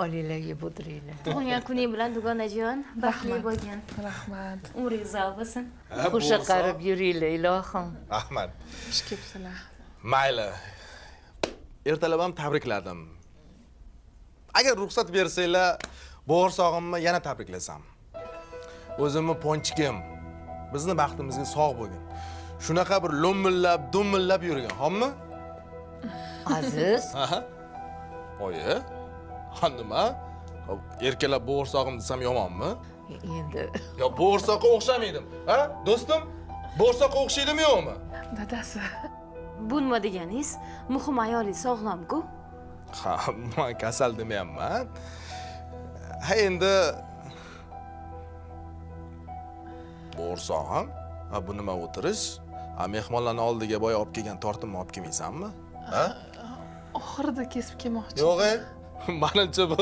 Olinglar, yeb o'tiringlar. Tug'ilgan kuning bilan, dugonajon, baxtli bo'lgin. Rahmat. Umringiz uzoq bo'lsin. Qo'sha qarib yuringlar, ilohim. Rahmat. Xush kelibsizlar. Mayli. Ertalab ham tabrikladim. Agar ruxsat bersanglar, bo'g'irsog'imni yana tabriklasam. O'zimni ponchikim. Bizni baxtimizga sog' bo'lgin. Shunaqa bir lo'millab, do'millab yurgan, hommi? Aziz, Aha. Oyi. Ha nima? Erkalab bo'g'irsog'im desam yomonmi? Endi Yo bo'g'irsoqqa o'xshamaydim. Ha, do'stim? Bo'g'irsoqqa o'xshaydimi yo'qmi? Dadasi. Bu nima deganingiz? Muhim ayolingiz sog'lom-ku. Ha, man kasal demayapman. Ha, endi bo'g'irsog'im, ha bu nima o'tirish? Ha, mehmonlarni oldiga boya olib kelgan tortimni olib kelmaysanmi? Ha? Oxirida kesib kelmoqchi. Yo'q, e. Manimcha bu